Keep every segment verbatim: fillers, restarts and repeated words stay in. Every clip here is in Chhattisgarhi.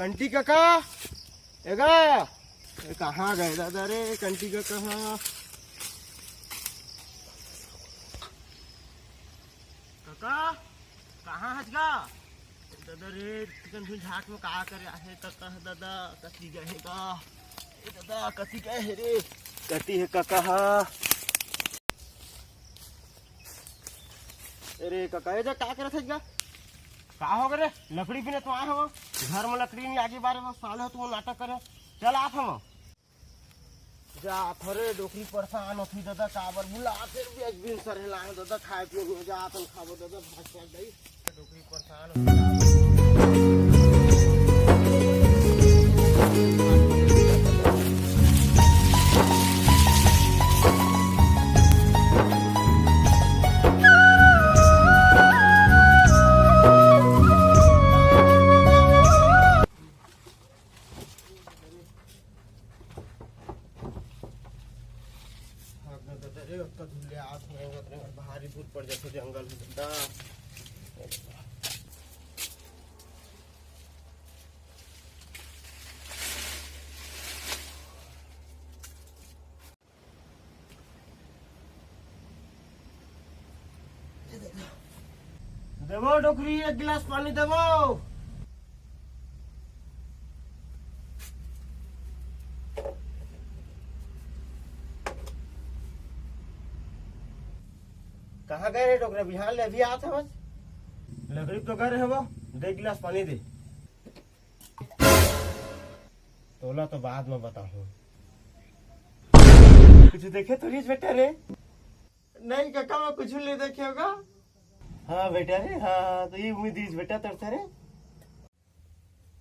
कंटी कका, ए गा, ए, कहाँ गए दादा रे, कंटी कका? कका, कहाँ हस गा? दादा रे, चिकन फिर झाट में का करे आहे कका? दादा, कति गए हे गा? ए दादा, कति गए हे रे? कति हे कका हा? अरे कका, ए जा का करत हस गा? का हो गे रे? लकड़ी बिना तो आए हो, घर में लकड़ी नहीं आगे बारे में साले हो, तू नाटक करे। चल आत हम। जा थोरे डोकरी परेशान होती दादा, काबर बुला फिर भी एक दिन सर हिलाए दादा, खाए पिए नहीं जा, तुम खाबो दादा, भाग भाग गई। डोकरी परेशान होती। भाग ना दादा रे, ओतका धुरिया आत हवय, ओतने भारी दूर पड़ जाथे जंगल में दादा। देवो डोकरी, एक गिलास पानी देवो। कहाँ गए रे डोकरा? बिहान ले अभी आत हवस। लकड़ी तो गए रहे वो, दे गिलास पानी दे। तोला तो बाद में बताहूँ। कुछ देखे तो रीस बेटा रे? नहीं काका, मैं कुछ नहीं देखे होगा। हाँ बेटा रे, हाँ, हाँ, तो ये उम्मीद रीस बेटा तरता रे।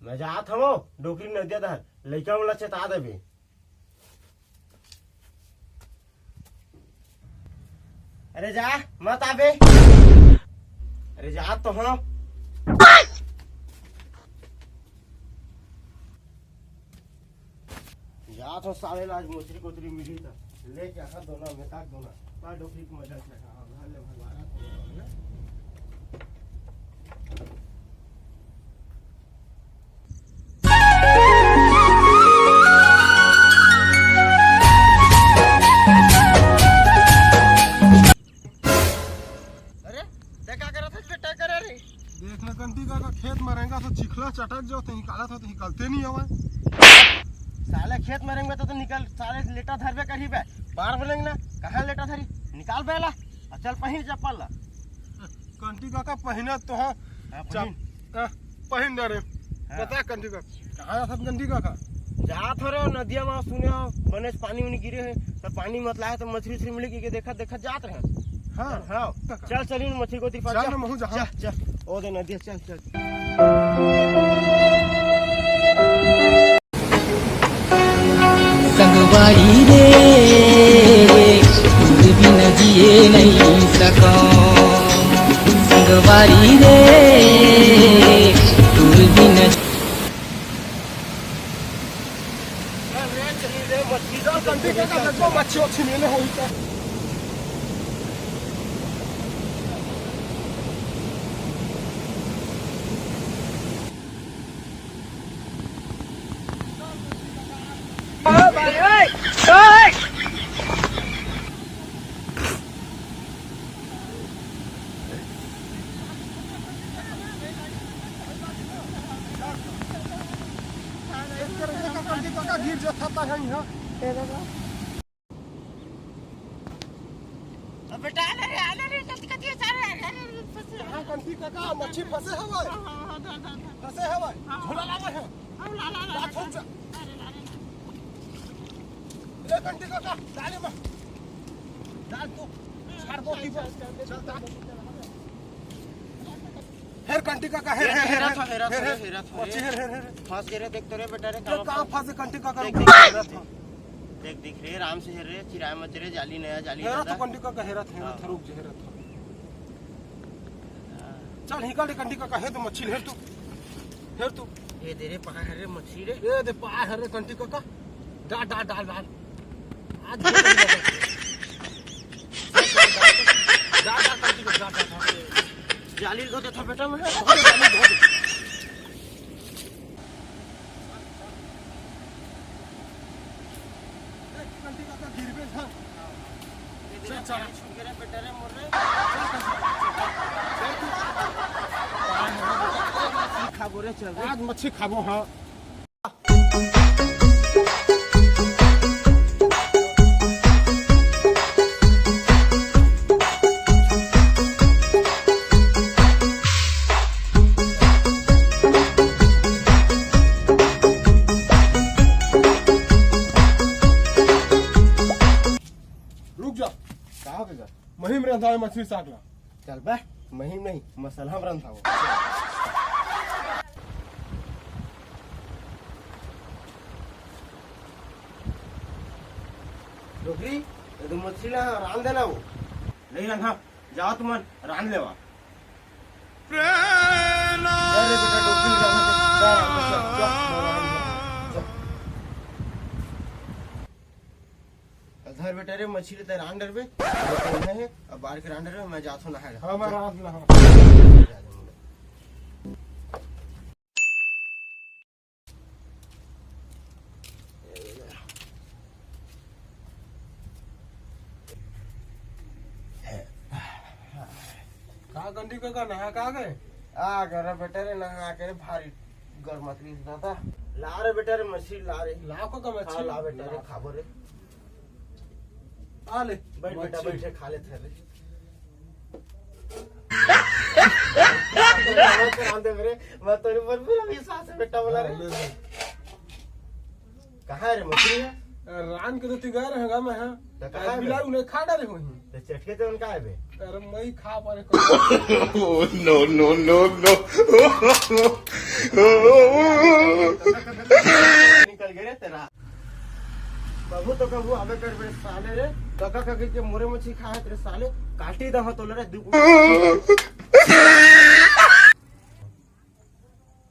मैं जात हवं डोकरी नदिया डहर, लइका मन ला चेता देबे। अरे जा, मत आबे। अरे जा तो हाँ। जा तो साले ला आज मछरी कोतरी मिली था। लेके आहा दोना, मैं ताक दोना। बा डोकरी के मजा से खा, घर ले भगवाना तो ना। अरे, ते का करत हस बेटा, करा रे? देख ना कंटी काका, खेत में रेंगत हंव तो चिखला चटक जावत हे, निकालत हंव तो निकलते नहीं हवय। साले खेत में रेंगबे तो, तो निकल, साले लेटा धरबे करही बे। बार बोलेंगे ना, कहाँ लेटा धरी? निकाल बे ला, आ चल पहिन चप्पल ला। कंटी काका, पहिनत तो हंव। हाँ, चल, पहिन। हाँ, पहिन ना रे। हाँ। बता कंटी काका, कहाँ जात हस कंटी काका? जात हंव रे, नदिया में सुने हंव, बनेच पानी उनी गिरे हे, तो पानी मतला हे, तो मछरी उछरी मिली के देखत देखत जात रहे। हाँ। हाँ। काका। चल, चल, इन मछरी कोतरी पास, चल चल। ना, महू जाहूं। चल, चल। ओ दे नदिया, चल, चल। संगवारी रे, तोर बिना जिए नहीं सकंव। संगवारी रे, तोर बिना। मच्छी, मच्छी मिले होही त। गिर जाता है यहाँ। अब बेटा, आना रे, आना रे, जल्दी, जल्दी, सारे, आना रे, फंसे। हाँ, कंटी काका, मच्छी फंसे हवय। हाँ, हाँ, हाँ, दा, दा, दा। फंसे हवय। हाँ। झोला लावे है। हाँ, ला, ला, ला, ला, ला। अरे, ला, ला, ला। ले कंटी काका, डाले मा। डाल तो, छाड़ दो, चल, की चल, बोल। चल, चल, चल, चल, डाल। चल, चल। हेर कंटी काका, हेर, हेर, हेर, हेरा हेर, था, हेरा हेर, था, हेर। हेरा था, मच्छी हेर। हेर, हेर, हेर। फंस गे रे, देख तो रे बेटा रे, ये कहाँ कहाँ फंस-, फंसे कंटी काका, देख, रुक देख, जा, हेरा था। देख, देख रे, आराम से हेर रे, चिराए मत रे, जाली नया, जाली हेरा नया। तो कंटी काका, हेरा था, हेरा हाँ। था, रुक जा, हेरा था। हाँ। चल, निकल रे कंटी काका, हेर तो मच्छी हेर तू, हेर तू। ये दे रे, पा हेर रे, मच्छी रे। ये दे, पा हेर रे कंटी काका, डाल, डाल, डाल, डाल। आज जा, जा, जा, जा, जा। जाली धो देथंव बेटा मैं। धो दे, जाली धो दे। चल, चल। खाबो रे, चल। आज मच्छी खाबो, हाँ। रुक जा। का हो गया? महीम रंधावे मछली साग ला। चल बे, महीम नहीं, मसलहम रंधावे। डोकरी, ये तो मछली ला रांध देना हो। नहीं रंधा, जाओ तुमन, रांध लेवा। जा रे बेटा, डोकरी रंधा दे। जा, जा, जा, जा, जा। धर बेटा रे, मछली ते रांध डरबे। अब बाहर के रांध डरबे, मैं जात हूँ नहाए ला। हाँ, मैं रांध ला, हाँ। का गंडी का, का नहा का गए? आ गए रे बेटा रे, नहा के रे, भारी गरमात रहिस दादा। ला रे बेटा रे, मछली ला रे। ला को का मछली? हाँ, ला बेटा रे, खाबो रे। आ ले, बैठ बेटा, मछली। बैठ, खा ले थे रे। मैं तेरे पर पूरा विश्वास है बेटा, बोला रे। हाँ, ले, ले। कहाँ है रे मछली है? रांध के तो तिगार है गा मैं, हाँ। तो कहाँ है बे? बिलाई उन्हें खा डाले होही। तो चटके तो उनका है बे। अरे मैं खा पा रे। Oh, no, no, no, no। निकल गए रे तेरा। कभू तो कभू आबे कर बे साले रे। कका ककी के मोरे मछली खा है तेरे साले। काटी दा हो तो ले रे दू।